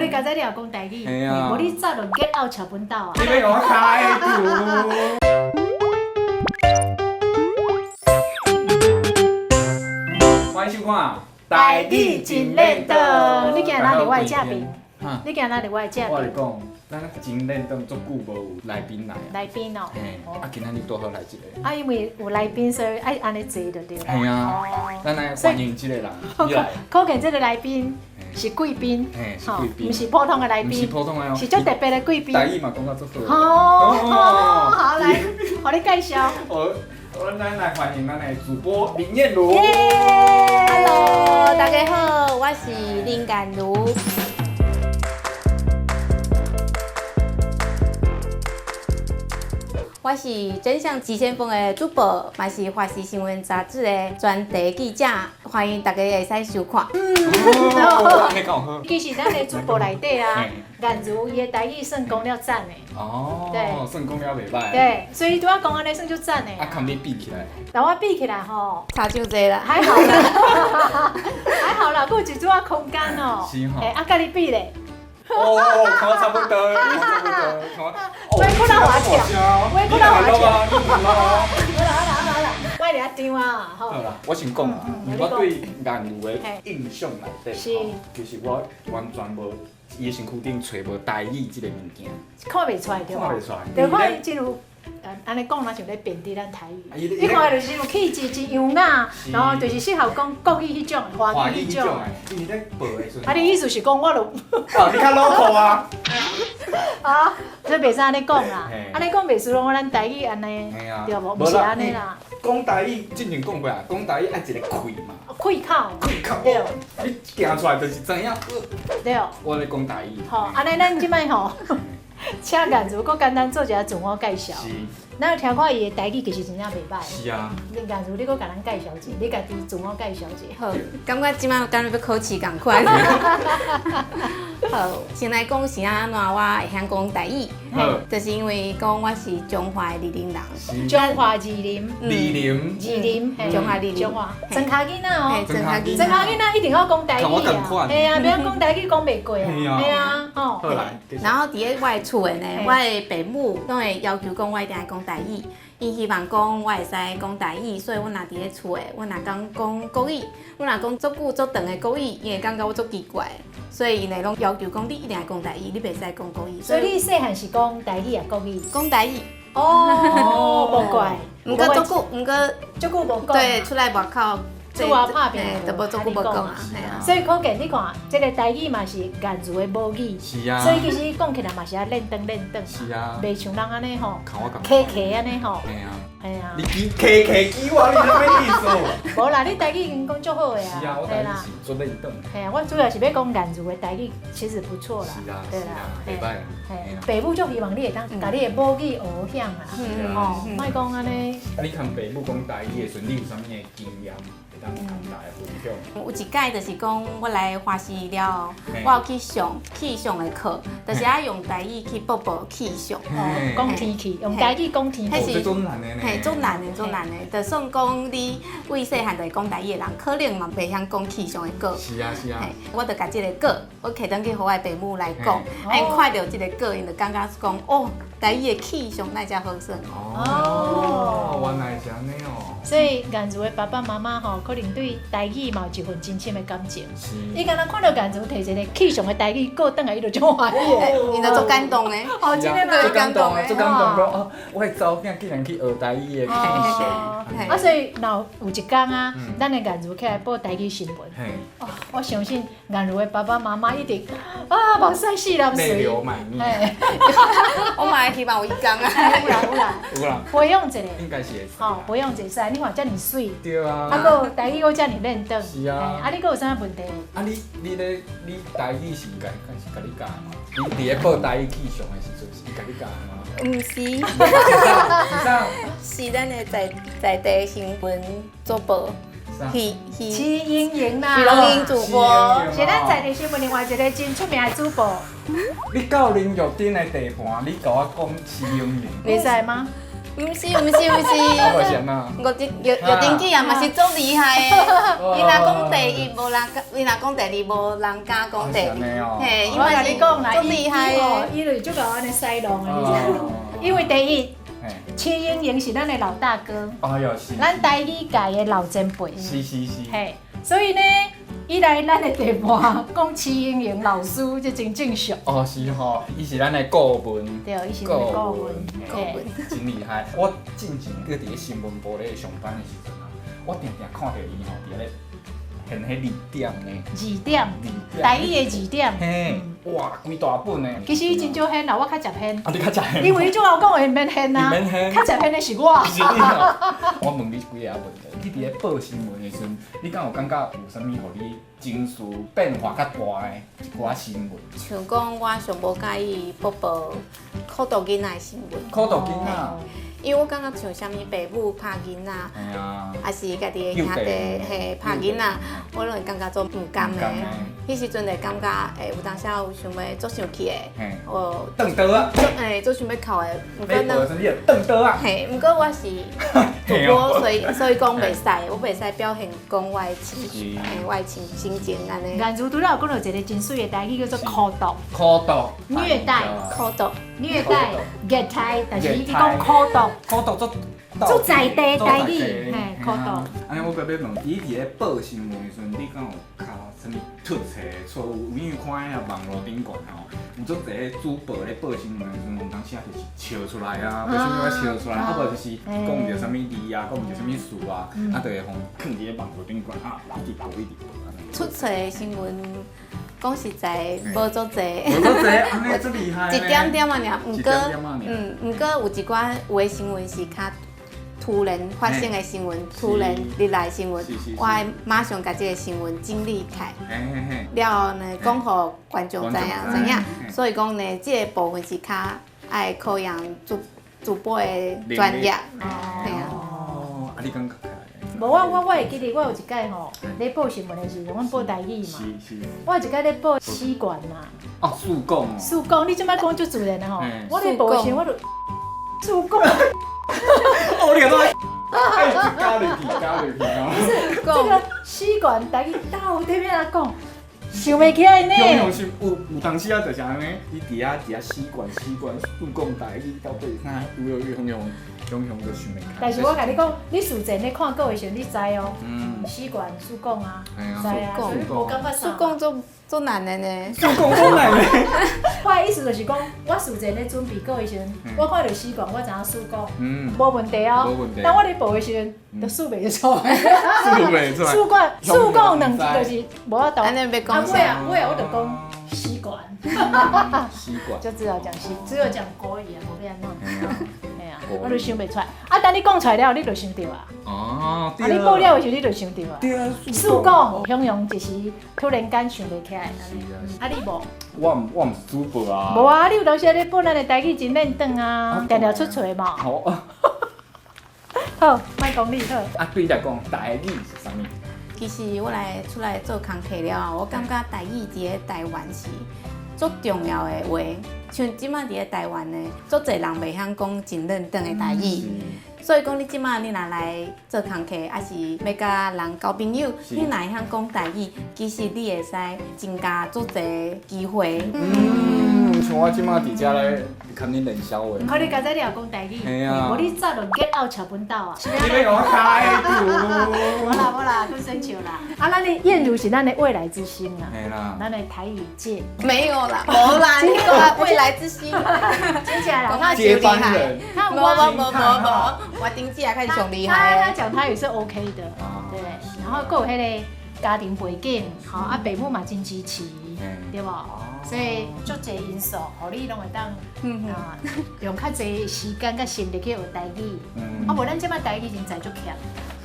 你剛才你也講台語，嘿啊。無你早就 get out 橋本島啊。你欲共我開除。歡迎收看《台語真練轉》，你今日哪佇我的這邊？哈，你今日哪佇我的這邊？我來講，咱真練轉足久無有來賓來啊。來賓哦。嘿，啊，今仔日拄好來一個。啊，因為有來賓，所以愛按呢坐就對啦。嘿啊。哦。咱來歡迎這個人，你來。可見這個來賓是貴賓，嘿，是貴賓，毋是普通的來毋是賓，普通的哦，是足特別的貴賓。台語嘛講甲足好。哦，好，來，予你介紹。我咱來歡迎咱的主播林燕如。 Hello，大家好，我是林燕如。我是真相急先鋒的主播，嘛是華視新聞雜誌的專題記者，歡迎大家會使收看。哦，按呢敢有好。其實咱的主播內底啊，燕如伊的台語算講了讚的。哦，算講了袂䆀。對，所以拄仔講按呢算足讚的。啊，共你比起來。但我比起來吼，差傷濟啦。還好啦，還好啦，閣有一撮仔空間哦。是吼。欸，啊，共你比咧。哦，看我差不多，看差不多，看我。我可能滑跳，我可能滑跳。好啦好啦好啦，我掠張啊，好啦，我先講啊，我對燕如的印象內底，其實我完全無伊的身軀頂揣無台語這個物件，看袂出來對無？看袂出來。對，看伊真有，按呢講，若像咧貶低咱台語。你看伊就是有氣質，真優雅，然後就是適合講國語彼種，華語彼種。因為咧報的時陣。啊，你意思是講我就？哦，你較 local 啊？啊，這袂使按呢講啦，按呢講袂輸攏咱台語按呢，對無？毋是按呢啦。講台語之前講過啊，講台語愛一個氣嘛。氣口。氣口。對。你行出來就是知影。對。我咧講台語。吼，按呢咱這擺吼，請燕如閣簡單做一下自我介紹。是。咱有聽看伊的台語其實真正袂䆀。是啊。林燕如，你閣共咱介紹一下，你家己自我介紹一下。好，感覺這擺敢若欲考試仝款。好，先來講是按怎我會曉講台語，就是因為講我是彰化的二林人。彰化二林。二林。二林，彰化二林。彰化。莊跤囡仔哦。莊跤囡仔。莊跤囡仔一定要講台語啊。嘿啊，袂曉講台語講袂過啊。嘿啊，吼。然後佇咧我的厝的呢，我的爸母攏會要求講我一定愛講台語，𪜶希望講我會使講台語，所以阮若佇咧厝的，阮若講講國語，阮若講足久足長的國語，𪜶會感覺我足奇怪，所以𪜶會攏要求講你一定愛講台語，你袂使講國語。所以你細漢是講台語抑國語？講台語。哦，無怪。毋過足久，毋過足久無講。對，出來外口。出外拍拚，就無足久無講啊。所以可見你看，這個台語嘛是燕如的母語，是啊。所以其實講起來嘛是愛練轉練轉，是啊，袂像人按呢吼，客客按呢吼。嘿啊。嘿啊。你記客客記我，你啥物意思？無啦，你台語已經講足好的啊。是啊，我台語是足練轉。嘿啊，我主要是欲講燕如的台語其實不錯啦。是啊，對啦，袂䆀。嘿，爸母足希望你會當共你的母語學曉啦，吼，莫講按呢。啊，你共爸母講台語的時陣，你有啥物的經驗？有一擺就是講，我來華視了後，我有去上氣象的課，就是愛用台語去報報氣象，講天氣，用台語講天氣，這足難的呢。嘿，足難的，足難的。就算講你為細漢就會講台語的人，可能嘛袂曉講氣象的稿。是啊，是啊。我就共這個稿，我提轉去予我的爸母來講，啊，𪜶看著這個稿，𪜶就感覺講，哦，台語的氣象哪遮好耍。哦，原來是按呢哦。所以燕如的爸爸媽媽吼，可能對台語嘛有一份真深的感情。伊敢若看著燕如提一個氣象的台語稿轉來，伊就足歡喜的。𪜶就足感動的。哦，真的嗎？足感動的，足感動講哦，我的查某囝竟然去學台語的氣象。啊，所以若有一天啊，咱的燕如起來報台語新聞，哦，我相信燕如的爸爸媽媽一定啊，目屎四粒淚流滿面。我嘛會希望有彼天啊。有啦有啦。有啦。培養一下。應該是會。吼，培養一下，你看遮爾媠。對啊。啊，閣台語閣遮爾練轉。是啊。啊，你閣有啥問題？啊，你咧，你台語是家，是共你教的嗎？你佇咧報台語氣象的時陣，是共你教的嗎？毋是。是啥？是咱的在在地新聞主播。徐盈盈啦，徐盈盈主播，是咱在地新聞另外一個真出名的主播。你到林玉珍的地盤，你共我講徐盈盈，袂使嗎？毋是毋是毋是。我是按怎？我這藥藥定記啊，嘛是足厲害的。伊若講第一，無人敢；伊若講第二，無人敢講第二。嘿，我共你講啦，足厲害的。伊就是足𠢕按呢使弄的，你知無？因為第一，徐英英是咱的老大哥，哎喲，是。咱台語界的老前輩。是是是。嘿，所以呢，伊來咱的地盤講徐英英老師，這真正常。哦，是吼，伊是咱的顧問。對，伊是咱的顧問。顧問。真厲害！我進前閣佇咧新聞部咧上班的時陣啊，我定定看著伊吼佇遐咧編彼字典呢。字典。台語的字典。嘿，哇，規大本呢。其實伊真少編啦，我較捷編。啊，你較捷編。因為伊最後講話毋免編啊。毋免編。較捷編的是我。是你哦。我問你幾个問題，你佇咧報新聞的時陣，你敢有感覺有啥物予你情緒變化較大的一寡新聞？像講我上無佮意報報苦毒囡仔的新聞。苦毒囡仔。因為我感覺像啥物爸母拍囡仔，抑是家己的兄弟嘿拍囡仔，我攏會感覺做毋甘的。彼時陣就感覺會有當時有想欲足生氣的，哦，轉刀仔，嘿，足想欲哭的。毋過呢，轉刀仔。嘿，毋過我是主播，所以講袂使，我袂使表現講我的情緒，我的情心情按呢。顏如拄仔有講著一個真媠的台語叫做苦毒。苦毒。虐待。苦毒。虐待、虐待，但是伊講苦毒。苦毒足足在地台語，嘿，苦毒。按呢，我閣欲問，你佇咧報新聞的時陣，你敢有較啥物出錯錯誤？因為看彼個網路頂懸吼，有足濟主播咧報新聞的時陣，有當時啊就是笑出來啊，袂啥物笑出來，啊無就是講毋著啥物字啊，講毋著啥物詞啊，啊就會予囥佇咧網路頂懸啊，一直報一直報按呢。出錯的新聞，講實在，無足濟。無足濟，按呢足厲害。一點點仔爾，毋過，毋過有一寡有的新聞是較突然發生的新聞，突然入來的新聞，我會馬上共這个新聞整理起來，了後呢，講予觀眾知影知影。所以講呢，這个部分是較愛考驗主主播的專業。嘿啊。哦，啊，你感覺？無，我會記得，我有一擺吼，咧報新聞的時陣，阮報台語嘛。我有一擺咧報試管啦。哦，試講。試講，你這擺講足自然的吼。我咧報的時陣，我就試講。哦，你講哎，加入去，加入去哦。不是，這個試管台語到底欲按怎講？想袂起來呢。有有當時啊，就是按呢，你佇遐佇遐試管試管試講台語到底啥？有有有用用用都想袂起。但是我共你講，你事前咧看稿的時陣，你知哦。試管試講啊，知啊，所以無感覺啥。試講足足難的呢。試講足難的。我的意思就是講，我事前咧準備稿的時陣，我看著試管，我知影試講，無問題哦。無問題。但我咧報的時陣，就試袂出來。試袂出來。試管試講兩字就是無法度。按呢欲講啥？啊，尾啊，我就講試管。試管。就只有講試，只有講國語啊，無欲按怎。嘿啊，我就想袂出來。啊，等你講出來了，你就想著啊。哦。啊，你報了的時候，你就想著啊。對啊。試講，雄雄一時突然間想袂起來。啊，你無？我毋是主播啊。無啊，你有當時咧報咱的台語真輪轉啊，定定出錯嘛。好。好，莫講你好。啊，對你來講，台語是啥物？其實我來出來做工課了後，我感覺台語佇咧台灣是足重要的話。像這擺佇咧台灣呢，足濟人袂曉講真輪轉的台語，所以講你這擺你若來做工課，抑是欲佮人交朋友，你若會曉講台語，其實你會使增加足濟機會。像我這擺佇遮咧，共恁練痟話。可你剛才你也講台語，無你早就 get out 撨本島啊！你欲共我開除？無啦無啦，閣生笑啦。啊，咱的燕如是咱的未來之星啊！嘿啦，咱的台語界沒有啦，無啦，你講未來之星，真正啦，他接班人，無無無無無，我頂次也開始上厲害。他講台語是 OK 的，對。然後閣有彼个家庭背景，吼啊，爸母嘛真支持，對無？所以足濟因素，予你攏會當啊，用較濟時間佮心力去學台語。啊，無咱這擺台語人才足欠。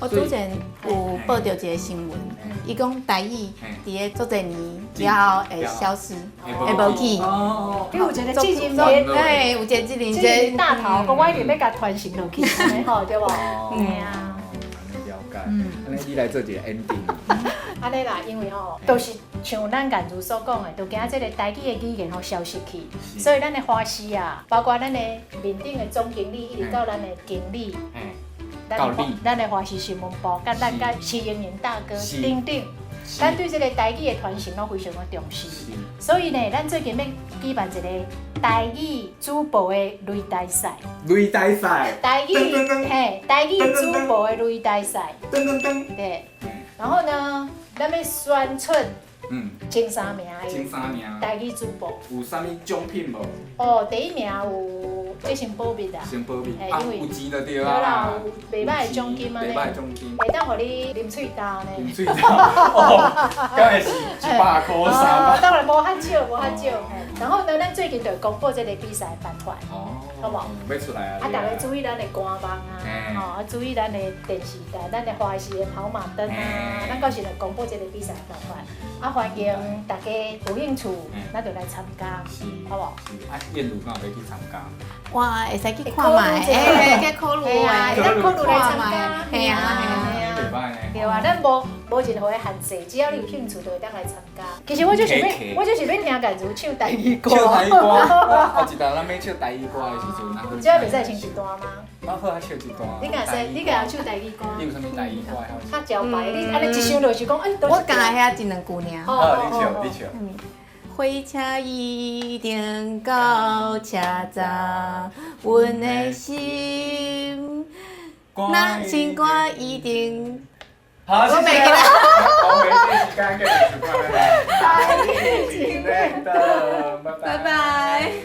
我之前有報著一个新聞，伊講台語佇咧足濟年了後會消失，會無去。你有一个志人節，對，有一个志人節大頭，講我一定欲共傳承落去，按呢吼對無？對啊。了解。按呢你來做一个 ending。按呢啦，因為吼，都是像咱願如所講的，就驚這个台語的語言予消失去，所以咱的華視啊，包括咱的面頂的總經理，一直到咱的經理，咱的華視新聞部，佮咱佮徐盈盈大哥等等，咱對這个台語的傳承攏非常的重視。所以呢，咱最近欲舉辦一个台語主播的擂台賽。擂台賽。台語嘿，台語主播的擂台賽。噔噔噔。對。然後呢，咱欲選出前三名的前三名台語主播。有啥物獎品無？哦，第一名有，這先保密啦。先保密。啊，有錢就對啊。有袂䆀的獎金啊。袂䆀獎金。會當予你啉喙焦呢。啉喙焦。哦，敢會是100塊300。當然無遐少，無遐少。然後呢，咱最近就公布這个比賽的辦法，好無？欲出來啊！啊，大家注意咱的官網啊，吼，啊，注意咱的電視台、咱的華視的跑馬燈啊，咱到時就公布這个比賽的辦法。啊，歡迎大家有興趣，咱就來參加，好無？啊，燕如敢有欲去參加？我會使去看覓，欸，去考慮啊，會當考慮來參加，嘿啊，嘿啊，對啊，咱無無任何的限制，只要你有興趣，就會當來參加。其實我就是欲，我就是欲聽願如唱台語歌。唱台語歌，後一段咱欲唱台語歌的時陣，這袂使先一段嗎？啊好啊，唱一段。你敢說，你敢唱台語歌？你有啥物台語歌會曉？較招牌，你按呢一想就是講，欸，我敢會曉一兩句爾。好，你唱，你唱。火車一定到車站，阮的心若心肝一定。好，謝謝。我們這時間繼續拜拜。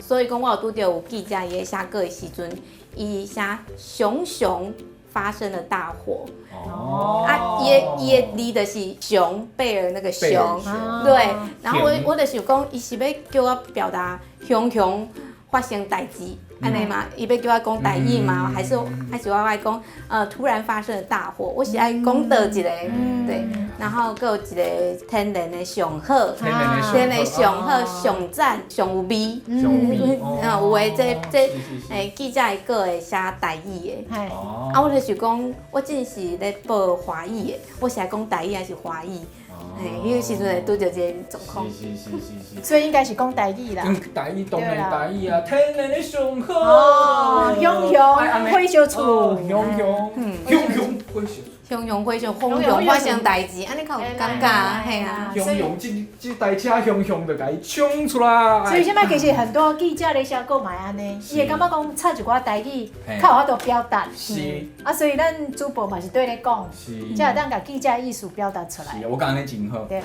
所以講，我有拄著有記者伊咧寫稿的時陣，伊寫熊熊發生了大火。哦。啊，伊的字就是熊貝爾那個熊，對。然後我就想講，伊是欲叫我表達熊熊發生代誌，按呢嗎？伊欲叫我講台語嗎？還是我愛講，突然發生了大火，我是愛講佗一個，對。然後閣有一个天然的上好，天然上好上讚上有味，嗯，有的這欸記者會閣會寫台語的，啊，我就想講，我真是咧報華語的，我是愛講台語還是華語？嘿，彼个時陣會拄著這个狀況。是是是是是。所以應該是講台語啦。台語當然台語啊，天然的上好。哦，雄雄火燒厝。雄雄，雄雄火燒厝。雄雄火燒，雄雄發生代誌，按呢較有感覺，嘿啊。雄雄這這台車雄雄就共伊衝出來。所以現擺其實很多記者咧寫稿嘛會按呢，伊會感覺講插一寡台語，較有法度表達。是。啊，所以咱主播嘛是對咧講，才會當共記者意思表達出來。是，我感覺按呢真好。對。